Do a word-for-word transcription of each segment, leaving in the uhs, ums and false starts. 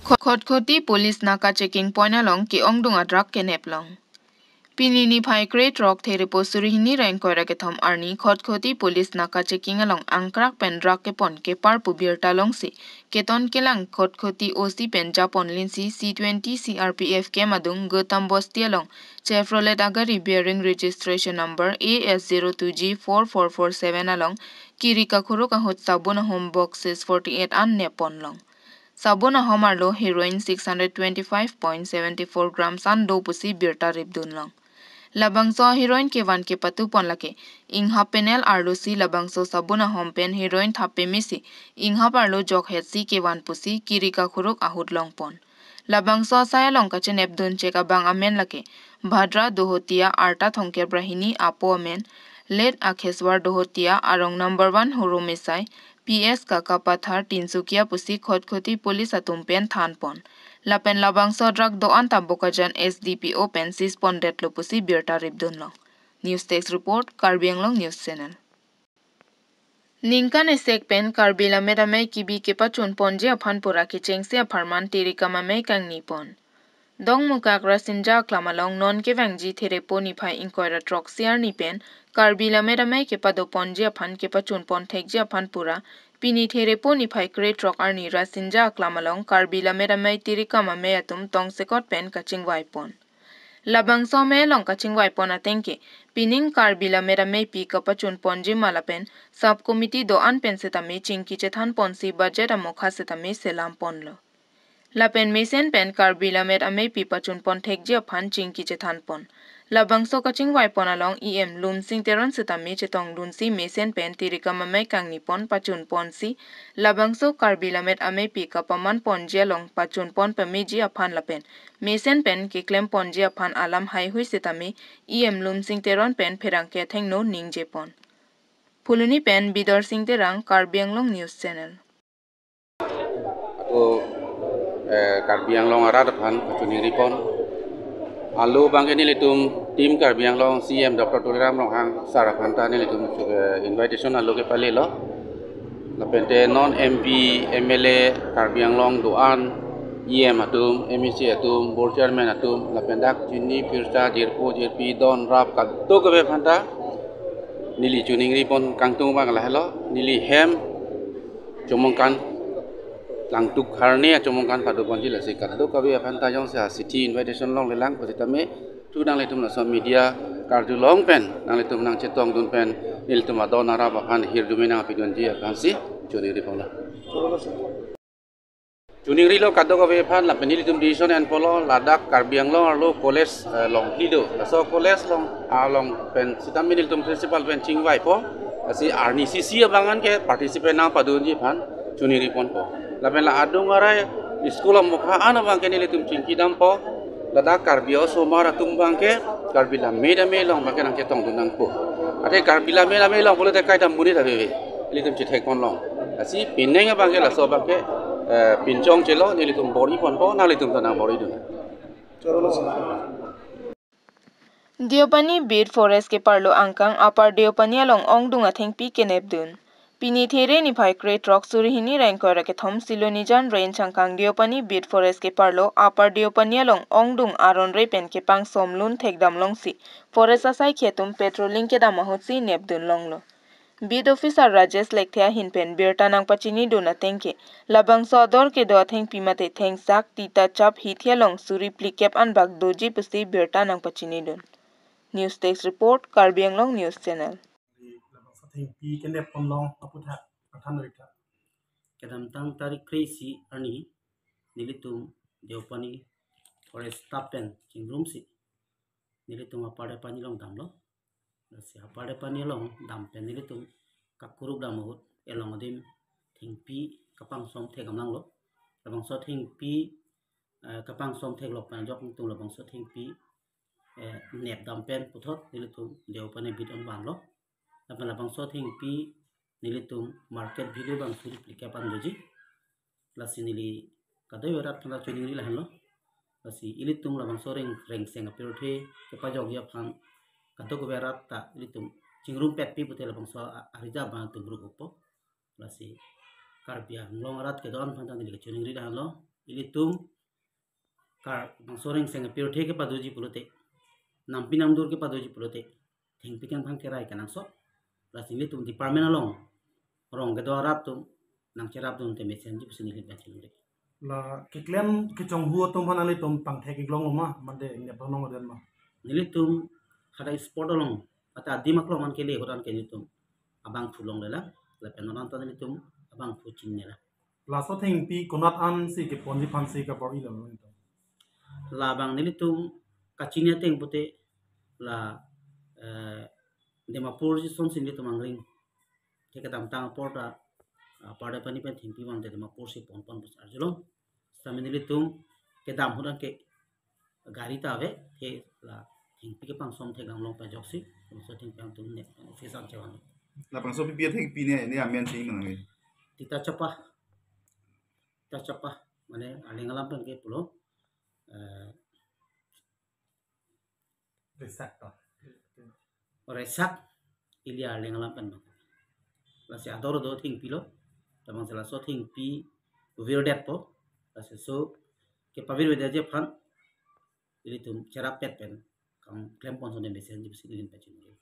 Khatkhati Police Naka Checking Point along ke-ongdung a-drug kenep long. Pini niphai krethrok Therepo suri hini ra ingkoi ra kethom arni Khatkhati Police Naka Checking along angkrak pen drug kepon kepar pu birta longsi keton kelang Khatkhati O C pen japon linsi C twenty C R P F camp adung Gotham Bosti along Chevrolet agari bearing registration number A S zero two G four four four seven along kiri kakhuruk ahut sabun ahom boxes forty-eight an nepon long. Sabun ahom arlo heroin six hundred twenty-five point seven four grams an do pusi birta ripdun long. Labangso heroin kevan kepatupon lake inghap penel arlosi labangso sabun ahom pen heroin thap pemesi inghap arlo jokhetsi kevan pusi kiri kakhuruk ahut longpon. Labangso asai along kachenepdun chek abang amen lake Bhadra Dohotia arta thomkep ra hini apo amen, Late Akheswar Dohotia arong number one Horo Mesai, P S Kakapathar Tinsukia pusi Khatkhati Police atum pen thanpon. Lapen labangso drug do-an ta Bokajan S D P O pen seize pondetlo pusi birta ripdun long. News Desk Report, Karbi Anglong News Channel. Ningkan esek pen Karbi Lammet Amei kebi kepachun ponji aphan pura kechengsi apharman Tirikam Amei kangnipon. Dongmukak Rasinja aklam along non kevangji Therepo niphai ingkoi ra throksi arni pen Karbi Lammet Amei kepado ponji aphan kepachun pon thekji aphan pura pini Therepo niphai krethrok arni Rasinja aklam along Karbi Lammet Amei Tirikam Amei atum tongsekot pen kachingvai pon. Labangso amei along kachingvai pon ateng ke, pining Karbi Lammet Ameipi kapachun ponji ma lapen sub committee do-an pen setame chingki chethan ponsi budget amokha setame selam ponlo. Lapen mesen pen Karbi Lammet Ameipi pachun pon thekji aphan chingki chethan pon. Labangso kachingvai pon along E M Lumsing Teron setame chetongdunsi mesen pen Tirikam Amei kangnipon pachun ponsi labangso Karbi Lammet Ameipi kapaman ponji along pachun pon pameji aphan lapen mesen pen keklem ponji aphan alam haihui setame E M Lumsing Teron pen pherangke athengno ningje pon. Phuloni pen Bidor Sing Terang, Karbi Anglong News Channel. Ako, eh, Karbi Anglong arat aphan kachiningri pon. Alo abangke nelitum team Karbi Anglong C M Doctor Tuliram Ronghang sir aphan ta nelitum, eh, invitation alo kepalelo. Lapente non M P, M L A, Karbi Anglong do-an, E M atum, M A C atum, board chairman atum, lapen dak chini pirsa jirpo jirpi don rap kadokave aphan ta neli chiningri pon kangtung abang lahelo, neli hem chomongkan, langtuk harne achomongkan pado ponji lasi kadokave aphan ta jongsi asithi invitation longlelang pusitame thu nanglitum laso media karjulong pen nanglitum nangchetongdun pen nelitum adon arap aphan hirjume nangpidunji aphansi chiningri ponlo. Chiningrilo kadokave aphan lapen nelitum decision enpolo ladak Karbi Anglong arlo college, eh, longphli do. Laso college along, along pen sitame nelitum principal pen chingvaipo. Lasi arni sisi abang an ke participate nangpadunji aphan chiningri ponpo. Lapen la adung arai school amokha an abangke nelitum chingki dampo. Ladak Karbi osomar atum abangke Karbi Lammet Amei along abangke nangchetongdun nangpo. Athe Karbi Lammet Amei along pulote kaita monit aveve. Nelitum chethek ponlong. Lasi pining abangke laso abangke, eh, pinchong chelo nelitum bor-i ponpo nanglitum ta nangbor-idun. Deopani Beat Forest keparlo angkang Upper Deopani along ongdung athengpi kenepdun. Pini There niphai krethrok suri hini ra ingkoi ra kethom Silonijan Range angkang Deopani Beat Forest keparlo Upper Deopani along ongdung aron re pen kepangsom lun thekdam longsi forest asaikhi atum patrolling kedam ahutsi nepdun longlo. Beat Officer Rajesh Lekthe ahin pen birta nangpachinidun ateng ke, labangso ador kedo athengpi mate thengsak, tita chap hithi along suri phlikep anbak doji pusi birta nangpachinidun. News Desk Report, Karbi Anglong News Channel. Labangso athengpi kenep ponlong aputha pathan rikha. Kedamtang tarik kre-isi arni nelitum Deopani Forest staff pen chingrumsi nelitum Upper Deopani along damlo. Lasi Upper Deopani along dam pen nelitum kakuruk dam ahut elong adim thengpi kapangsom thekdam langlo. Labangso thengpi, eh, kapangsom theklok pen ajok nelitum labangso thengpi, eh, nepdam pen puthot nelitum Deopani beat an vanlo. Lapen labangso thengpi nelitum market value abang suri phlikep an doji. Lasi neli kadokave arat aphan ta chiningri lahenlo. Lasi ilitum labangso reng, rengseng apirthe kepajokji aphan kadokave arat ta ilitum chingrumpetpi pute labangso a-, arija abang tum ruk upo. Lasi Karbi Anglong arat kedo-an aphan ta neli kachiningri lahenlo. ilitum kar bangso rengseng apirthe kepadoji pulote, nampi namdur kepadoji pulote, thengpi kangphang kerai kenangsot. Lasi ilitum department along, rong kedo arat atum nangcherapdunte mesenji pusi neli pachingri. La keklem kechonghu atum aphan ilitum tangthek iklong ma, mate nep nong aden ma? Nelitum hadak spot along, ata adim aklong an kele ahut an ke nelitum abangphu longlelang, lapen non anta nelitum abangphu chingnela. Laso thengpi konat ansi keponji aphansi kabor-ilo nelitum? Labang nelitum kachini ateng pute la, eh, Dimapur ji sonsi nelitum angring. Ke kedamtang apor ta, ah, Pardapani pen thengpi vangte Dimapur si ponpon pusi arjulong. Sitame nelitum kedam ahut an ke gari ta ave, he la thengpi kepangsom thekdam long pajoksi, laso thengpi angtum ne office an chevan. Labangso pipi athengpi ne, ne amen si manang. Tita chapa. Tita chapa, mane arleng alam pen ke pulo, eh, Resak to. Resak ili arleng alam pen bang. Lasi ador do thengpi lo. Labangsi laso thengpi virdetpo. Lasi laso kepavirvedet aphan ilitum cherap pet pen kam klempon sonte mesenji pusi neli pachingri.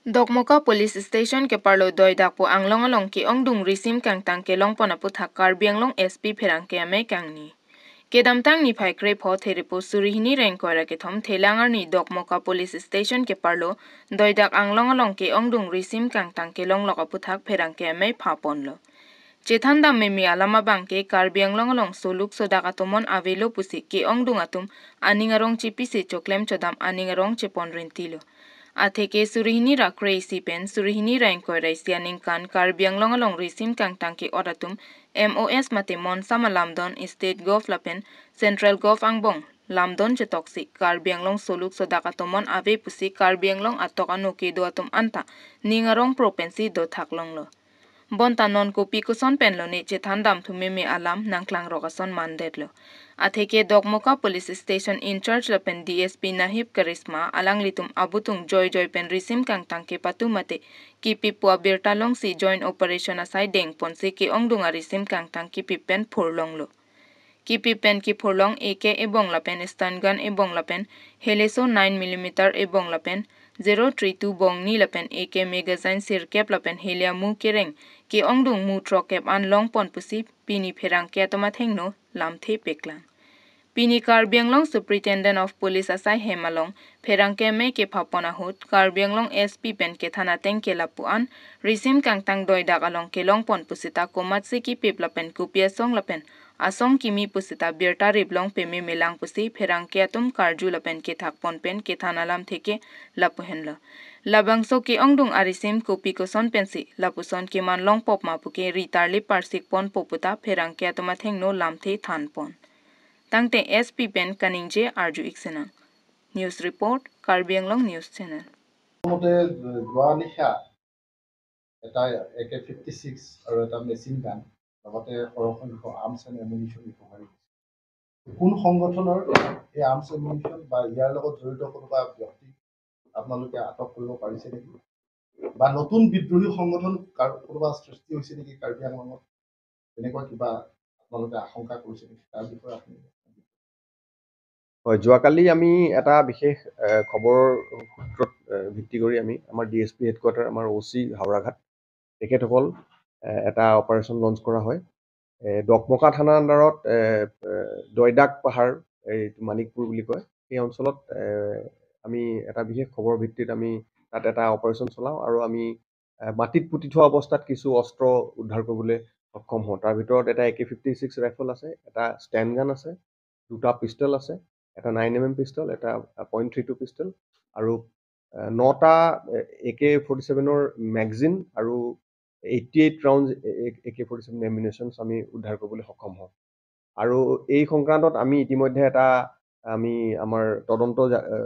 Dokmoka Police Station keparlo doidak pu anglong along ke-ongdung risim kangtang kelongpon aputhak Karbi Anglong S P pherangke amei kangni. Kedamtang niphai krepho Theripo suri hini ra ingkoi ra kethom thelang arni Dokmoka Police Station keparlo doidak anglong along ke-ongdung risim kangtang kelonglok aputhak pherangke amei phaponlo. Chethan dam meme alam abang ke Karbi Anglong along soluk sodak atomon avelo pusi ke-ongdung atum aning arong chipisi choklem chodam aning arong chepon rintilo. Atheke suri hini ra kre-isi pen suri hini ra ingkoi ra isi aningkan Karbi Anglong along risim kangtang ke-ot atum M O S mate monsam alamdon state gov lapen central gov angbong lamdon chetoksi Karbi Anglong soluk sodak atomon ave pusi Karbi Anglong atok ano kedo atum anta ning arong pro pensi dothak longlo. Bonta non kopi koson pen lone chethan dam thu meme alam nangklangrok ason mandetlo. Atheke Dokmoka Police Station in-charge lapen D S P Nahib Karisma alanglitum abutung joijoi pen risim kangtang kepatu mate kipip pu abirta longsi joint operation asai dengponsi ke-ongdung arisim kangtang kipip pen phurlonglo. Kipip pen kiphurlong A K ebong lapen stun gun ebong lapen heleso nine millimeter ebong lapen zero three two bongni lapen A K magazine sirkep lapen hele amu kereng ke-ongdung mu throkkep an longpon pusi pini pherangke atum athengno lamthe paklang. Pini Karbi Anglong Superintendent of Police asai hem along pherangke amei kephapon ahut Karbi Anglong S P pen kethan ateng ke lapu an risim kangtang doidak along kelongpon pusita komatsi kipip lapen kopi asong lapen asong kimi pusita birta riplong peme melang pusi pherangke atum karju lapen kethakpon pen kethan alamthe ke lapu henlo. Labangso ke-ongdung arisim kopi koson pensi lapuson keman longpop ma puke ritarli parsikponpo puta pherangke atum athengno lamthe thanpon. Tangte S P pen kaningje arju iksenang. News report, Karbi Anglong News Channel. মতে যোৱা নিশা এটা এ কে fifty six আৰু এটা মেচিন গান, লগতে সৰহ সংখ্যক arms and এমিউনিশ্যন ৰিকভাৰী হৈছে। কোন সংগঠনৰ এই আৰ্মছ এমিউনিশ্যন বা ইয়াৰ লগত জড়িত কোনোবা ব্যক্তি আপোনালোকে আটক কৰিব পাৰিছে নেকি? বা নতুন বিদ্ৰোহী সংগঠন কাৰ-, কোনোবা সৃষ্টি হৈছে নেকি কাৰ্বি আংলঙত? তেনেকুৱা কিবা আপোনালোকে আশংকা কৰিছে নেকি? তাৰ বিষয়ে আপুনি হয়, যোৱাকালি আমি এটা বিশেষ, এ, খবৰ সূত্ৰত, এ, ভিত্তি কৰি আমি আমাৰ ডি এছ পি হেডকোৱাৰ্টাৰ, আমাৰ অ' চি হাওৰাঘাট, তেখেতসকল, এ, এটা অপাৰেশ্যন লঞ্চ কৰা হয়। এ, ডকমকা থানাৰ আণ্ডাৰত, এ, এ, দৈদাক পাহাৰ, এই মানিকপুৰ বুলি কয়, সেই অঞ্চলত, এ, আমি এটা বিশেষ খবৰ ভিত্তিত আমি তাত এটা অপাৰেশ্যন চলাওঁ আৰু আমি, এ, মাটিত পুতি থোৱা অৱস্থাত কিছু অস্ত্ৰ উদ্ধাৰ কৰিবলৈ সক্ষম হওঁ। তাৰ ভিতৰত এটা এ কে ফিফটি ছিক্স ৰাইফল আছে, এটা ষ্টেণ্ড গান আছে, দুটা পিষ্টল আছে, এটা নাইন এম এম পিষ্টল, এটা পইণ্ট থ্ৰী টু পিষ্টল আৰু, এ, নটা এ কে ফৰ্টি ছেভেনৰ মেগজিন আৰু এইটি এইট ৰাউণ্ড এ কে ফৰ্টি ছেভেন এমিউনিশ্যনছ আমি উদ্ধাৰ কৰিবলৈ সক্ষম হওঁ। আৰু এই সংক্ৰান্তত আমি ইতিমধ্যে এটা, আমি আমাৰ তদন্ত জা-, এ,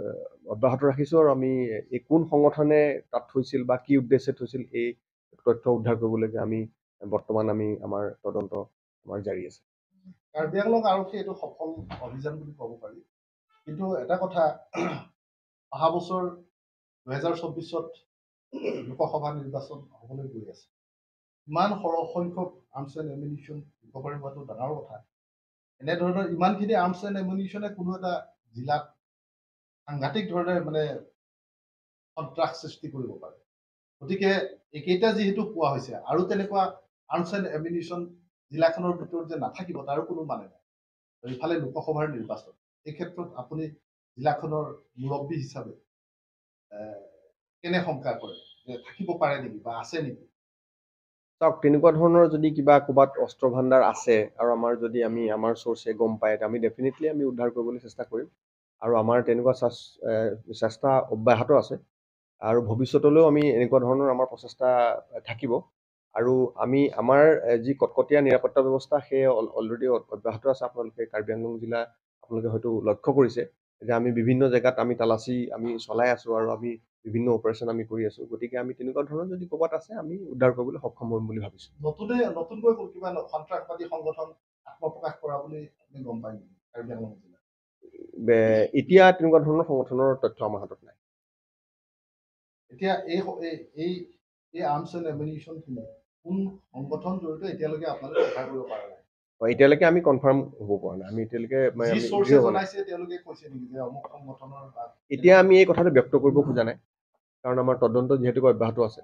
অব্যাহত ৰাখিছোঁ আৰু আমি এই কোন সংগঠনে তাত থৈছিল বা কি উদ্দেশ্যে থৈছিল, এই তথ্য উদ্ধাৰ কৰিবলৈকে আমি বৰ্তমান আমি আমাৰ তদন্ত আমাৰ জাৰি আছে। কাৰ্বি আংলং আৰক্ষী এইটো সফল অভিযান বুলি ক'ব পাৰি, কিন্তু এটা কথা, অহা বছৰ দুহেজাৰ চৌব্বিছত লোকসভা নিৰ্বাচন হ'বলৈ গৈ আছে। ইমান সৰহ সংখ্যক আৰ্মছ এণ্ড এমিউনিশ্যন ৰিকভাৰী হোৱাটো ডাঙৰ কথা। এনেধৰণৰ ইমানখিনি আৰ্মছ এণ্ড এমিউনিশ্যনে কোনো এটা জিলাত সাংঘাতিক ধৰণে মানে সন্ত্ৰাস সৃষ্টি কৰিব পাৰে। গতিকে এইকেইটা যিহেতু পোৱা হৈছে আৰু তেনেকুৱা আৰ্মছ এণ্ড এমিউনিশ্যন জিলাখনৰ ভিতৰত যে নাথাকিব তাৰো কোনো মানে নাই। আৰু ইফালে লোকসভাৰ নিৰ্বাচন, এই ক্ষেত্ৰত আপুনি জিলাখনৰ মুৰব্বী হিচাপে এ, কেনে শংকা কৰে যে থাকিব পাৰে নেকি বা আছে নেকি? চাওক, তেনেকুৱা ধৰণৰ যদি কিবা ক'ৰবাত অস্ত্ৰ ভাণ্ডাৰ আছে আৰু আমাৰ যদি আমি আমাৰ চ'ৰ্চে গম পায়, তে আমি ডেফিনেটলি আমি উদ্ধাৰ কৰিবলৈ চেষ্টা কৰিম। আৰু আমাৰ তেনেকুৱা চাচ- এ, চেষ্টা অব্যাহত আছে আৰু ভৱিষ্যতলৈও আমি এনেকুৱা ধৰণৰ আমাৰ প্ৰচেষ্টা থাকিব। আৰু আমি আমাৰ এ, যি কটকটীয়া নিৰাপত্তা ব্যৱস্থা, সেয়ে অল- অলৰেডি অ- অব্যাহত আছে। আপোনালোকে কাৰ্বি আংলং জিলা আপোনালোকে হয়তো লক্ষ্য কৰিছে যে আমি বিভিন্ন জেগাত আমি তালাচী আমি চলাই আছো আৰু আমি বিভিন্ন অপাৰেশ্যন আমি কৰি আছো। গতিকে আমি তেনেকুৱা ধৰণৰ যদি ক'ৰবাত আছে আমি উদ্ধাৰ কৰিবলৈ সক্ষম হ'ম বুলি ভাবিছো। নতুনে নতুনকৈ কিবা ন- সন্ত্ৰাসবাদী সংগঠন আত্মপ্ৰকাশ কৰা বুলি আপুনি গম পায় নেকি কাৰ্বি আংলং জিলাত? বে- এতিয়া তেনেকুৱা ধৰণৰ সংগঠনৰ তথ্য আমাৰ হাতত নাই। এতিয়া এই স- এই এই এই আৰ্মছ এণ্ড এমিউনিশ্যনখিনি কোন সংগঠন জড়িত এতিয়ালৈকে আপোনালোকে উদ্ধাৰ কৰিব পৰা নাই? হয়, এতিয়ালৈকে আমি কনফাৰ্ম হ'ব পৰা নাই। আমি এতিয়ালৈকে মানে যি আমি চ'ৰ্চে জিৰ' হোৱা নাই। জনাইছে তেওঁলোকে কৈছে নেকি যে অমুক সংগঠনৰ বা এতিয়া আমি এই কথাটো ব্যক্ত কৰিব খোজা নাই, কাৰণ আমাৰ তদন্ত যিহেতুকে অব্যাহত আছে।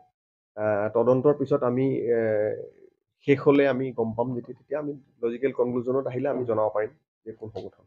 আহ, তদন্তৰ পিছত আমি এ, শেষ হ'লে আমি গম পাম, যেতিয়া তেতিয়া আমি লজিকেল কনক্লুজনত আহিলে আমি জনাব পাৰিম যে কোন সংগঠন।